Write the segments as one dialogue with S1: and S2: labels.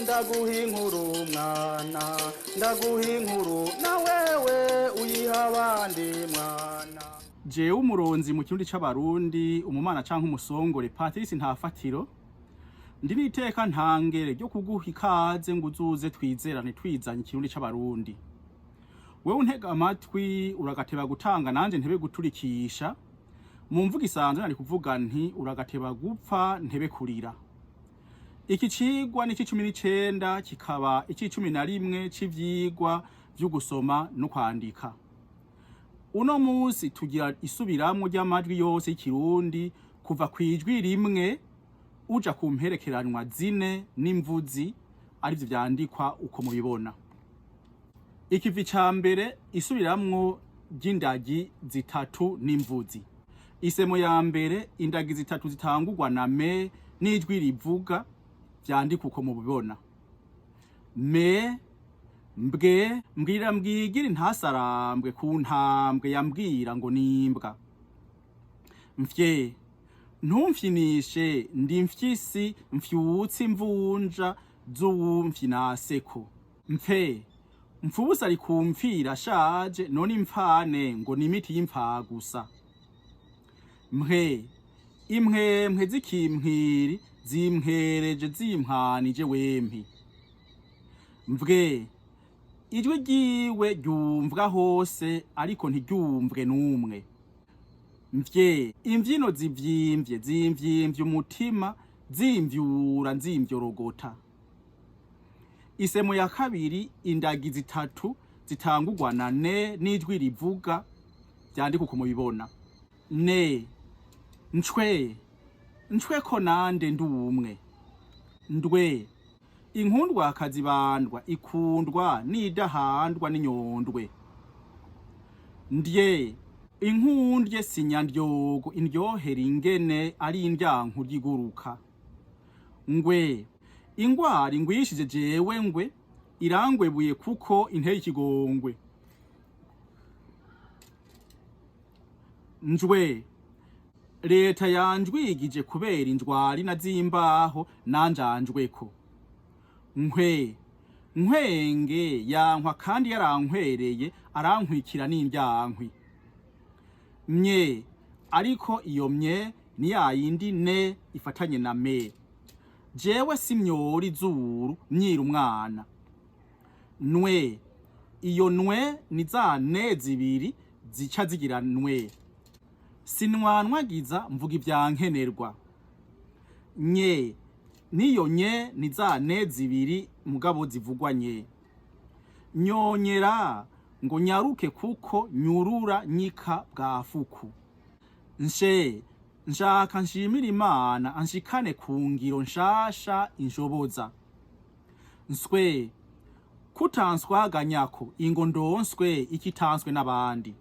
S1: Ndaguha inkuru mwana, ndaguha inkuru na wewe uyiha abandi mwana.
S2: Jewe umuronzi mu Kirundi c'Abarundi, umumana canke umusongore Patrice Ntafatiro, ndi n'iteka ntangere ryo kuguha ikaze ngo uzuze twizerane twizanye Ikirundi c'Abarundi. Wewe untega amatwi, uragateba gutanga nanje ntebe guturikisha. Mu mvugo isanzwe nari kuvuga nti uragateba gupfa ntebe kurira. Iki cigwa ni ic'19, kikaba ic'11 c'ivyigwa vyo gusoma no kwandika. Uno musi tugira isubiramwo ry'amajwi yose y'Ikirundi kuva kwijwi rimwe uja ku mperekeranwa zine n'imvuzi, arivyo vyandikwa uko mubibona. Ikivi ca mbere, isubiramwo ry'indagi zitatu n'imvuzi. Isemo ya mbere, indagi zitatu zitangurwa na me n'ijwi rivuga, vyandikwa uko mubibona: me, mbwe, mbwira, mbwigire ntasarambwe ku ntambwe yambwira ngo nimbwa. Mfye, ntumfyinishe ndi mfyisi mfyutse imvunja z'uwumfyinaseko. Mfe, mfubusa ari kumfira ashaje none impfane ngo ni imiti y'imfagusa. Mwe, impwempwe z'ikimpwiri zimpwereje zimpwanije wempi. Mvwe, ijwi ryiwe ryumvwa hose ariko ntiryumvwe n'umwe. Mvye, imvyino zivyimbye zimvyimvye umutima zimvyura nzimvyorogota. Isemo ya kabiri, indagi zitatu zitangurwa na ne n'ijwi rivuga, vyandikwa uko mubibona: ne, ncwe, ncwe ko nande ndumwe. Ndwe, inkundwa kazibandwa ikundwa n'idahandwa n'inyondwe. Ndye, inkundye sinyandyogo indyohera ingene ari indyanku ryiguruka. Ngwe, ingwara ingwishije jewe ngwe irangwebuye kuko inteye ikigongwe. Njwe, leta yanjwigije kubera injwari na zimbaho nanjanjweko. Nkwe, nkwenge yankwa kandi yarankwereye arankwikira n'indyankwi. Mye, ariko iyo mye ni yayindi ne ifatanye na me. Jewe simyora izuru myira umwana. Nwe, iyo nwe ni za ne zibiri zica zigira nwe. Sinwanwagiza mvuga ivyankenerwa. Nye, niyo nye ni za ne zibiri mugabo zivugwa nye. Nyonyera ngo nyaruke kuko nyurura nyika bwafuku. Nshe, nshaka nshimira Imana anshikane ku ngiro nshasha inshoboza. Nswe, kutanswaganyako ingo ndonswe ikitanswe n'abandi.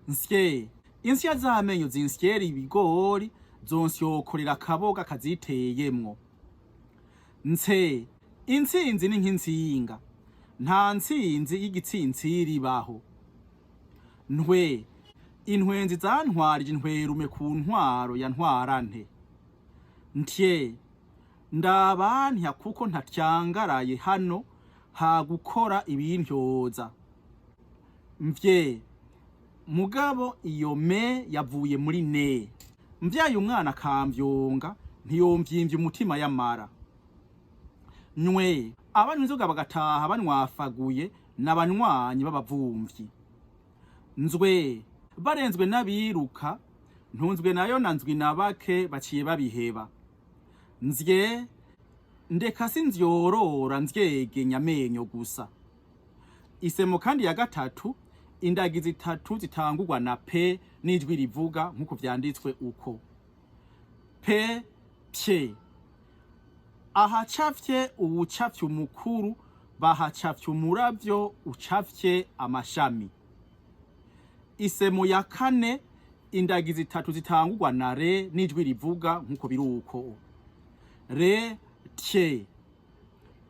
S2: Nsye, insya z'amenyo zinsyera ibigori zonsyokorera akaboga kaziteyemwo. Nse, intsinzi ni nk'intsinga, nta ntsinzi y'igitsintsiri ibaho. Ntwe, intwenzi zantwarije intwerume ku ntwaro ya ntwarante. Ntye, ndabantya kuko ntatyangaraye hano ha gukora ibintyoza. Mvye, mugabo iyo me yavuye muri ne. Mvyaye umwana akamvyonga ntiyomvyimvya umutima yamara. Nywe, abanywa inzoga bagataha banywafaguye n'abanywanyi b'abavumvyi. Nzwe, barenzwe n'abiruka ntunzwe nayo na nzwi na bake baciye babiheba. Nzye, ndeka sinzyorora nzyegenya amenyo gusa. Isemo kandi ya gatatu, indagi zitatu zitangurwa na p n'ijwi rivuga nk'uko vyanditswe uko: p, pye. Ahacafye uwucafye umukuru bahacafye umuravyo ucafye amashami. Isemo ya kane, indagi zitatu zitangurwa na re n'ijwi rivuga nk'uko biri uko: re, tye.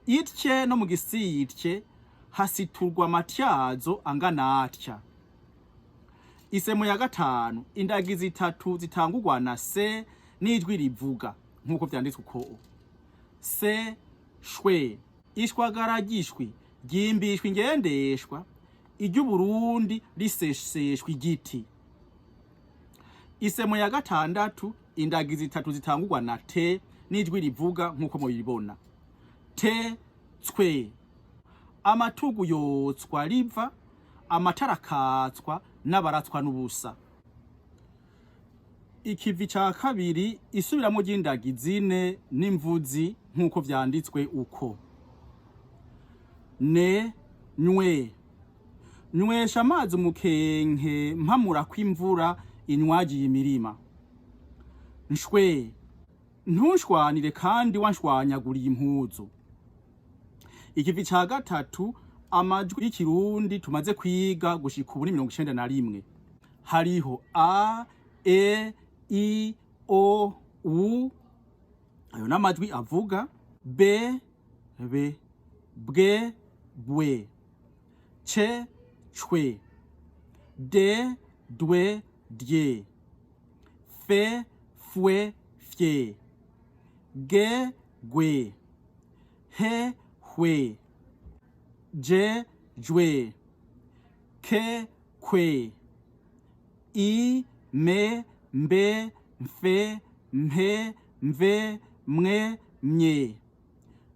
S2: Itye no mu gisitye hasiturwa amatyazo angana atya. Isemo ya gatanu, indagi zitatu zitangurwa na se n'ijwi rivuga nk'uko vyanditswe uko: se, Shwe. Ishwagara ry'ishwi ryimbishwa ingendeshwa, iry'Uburundi riseseshwa igiti. Isemo ya gatandatu, indagi zitatu zitangurwa na te n'ijwi rivuga nk'uko mubibona: te, tswe. Amatugu yotswa riva, amatara akatswa n'abaratswa n'ubusa. Ikivi ca kabiri, isubiramo ry'indagi zine n'imvuzi nk'uko vyanditswe uko: ne, nywe. Nywesha amazi umukenke mpamura kw'imvura inywagiye imirima. Nshwe. Ntushwanire kandi wanshwanyaguriye impuzu. Ikivi ca gatatu, amajwi y'ikirundi tumaze kwiga gushika ubu ni 91. Hariho a, e, i, o, u, ayo n'amajwi avuga: b, b, bwe, bwe, c, cwe, d, dwe, dye, f, fwe, fye, g, gwe, h, hwe, j, jwe, k, kwe, i, m, mbe, mfe, mpe, mve, mwe, mye,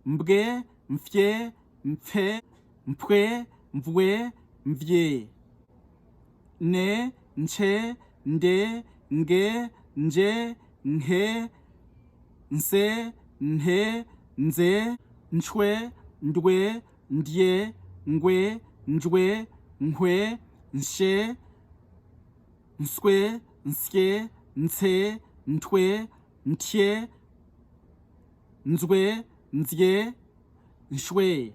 S2: mbwe, mfye, mpfe, mpwe, mvwe, mvye, ne, nce, nde, nge, nje, nke, nse, nte, nze, ncwe, ndwe, ndye, ngwe, njwe, nkwe, nshe, nswe, nsye, nse, ntwe, ntye, nzwe, nzye, nshwe,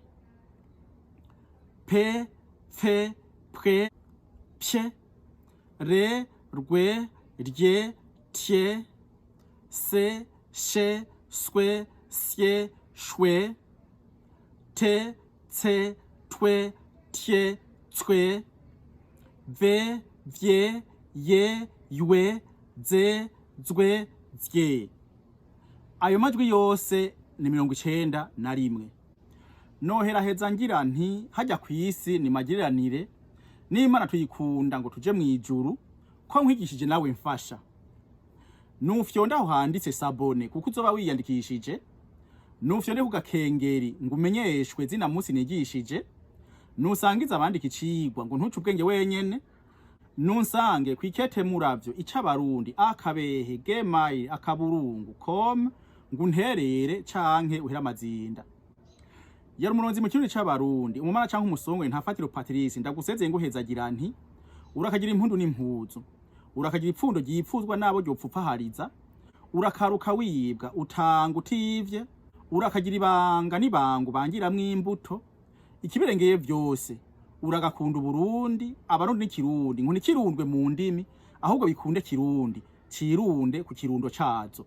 S2: pe, pfe, pwe, pye, re, rwe, rye, tye, se, she, swe, sye, shwe, te, tse, twe, tye, tswe, ve, vye, ye, ywe, ze, zwe, zye. Ayo majwi yose ni 91. Noheraheza ngira nti: hajya ku isi ni magiranire n'Imana tuyikunda ngo tuje mu ijuru. Ko nkwigishije nawe mfasha, nufyonda aho handitse s'abonner kuko uzoba wiyandikishije, nufyonde ku gakengeri ngo umenyeshwe zina munsi nigishije, nusangiza abandi icigwa ngo ntuce ubwenge wenyene, nunsange kwikete muravyo icabarundi akabehe gmail.com ngo unterere canke uhere amazinda. Yari umuronzi mu kirundi c'Abarundi, umumara canke umusongwe, Ntafatiro Patrice. Ndagusezeye nguhezagira nti: urakagira impundu n'impuzu, urakagira ipfundo ryipfuzwa n'abo ryopfupfahariza, urakaruka wibwa utanga utivye, urakagira ibanga n'ibango bangiramwo imbuto. Ikibirengeye vyose, uragakunda Uburundi, Abarundi n'ikirundi, ngo ntikirundwe mu ndimi, ahubwo bikunde Kirundi cirunde ku kirundo cazo.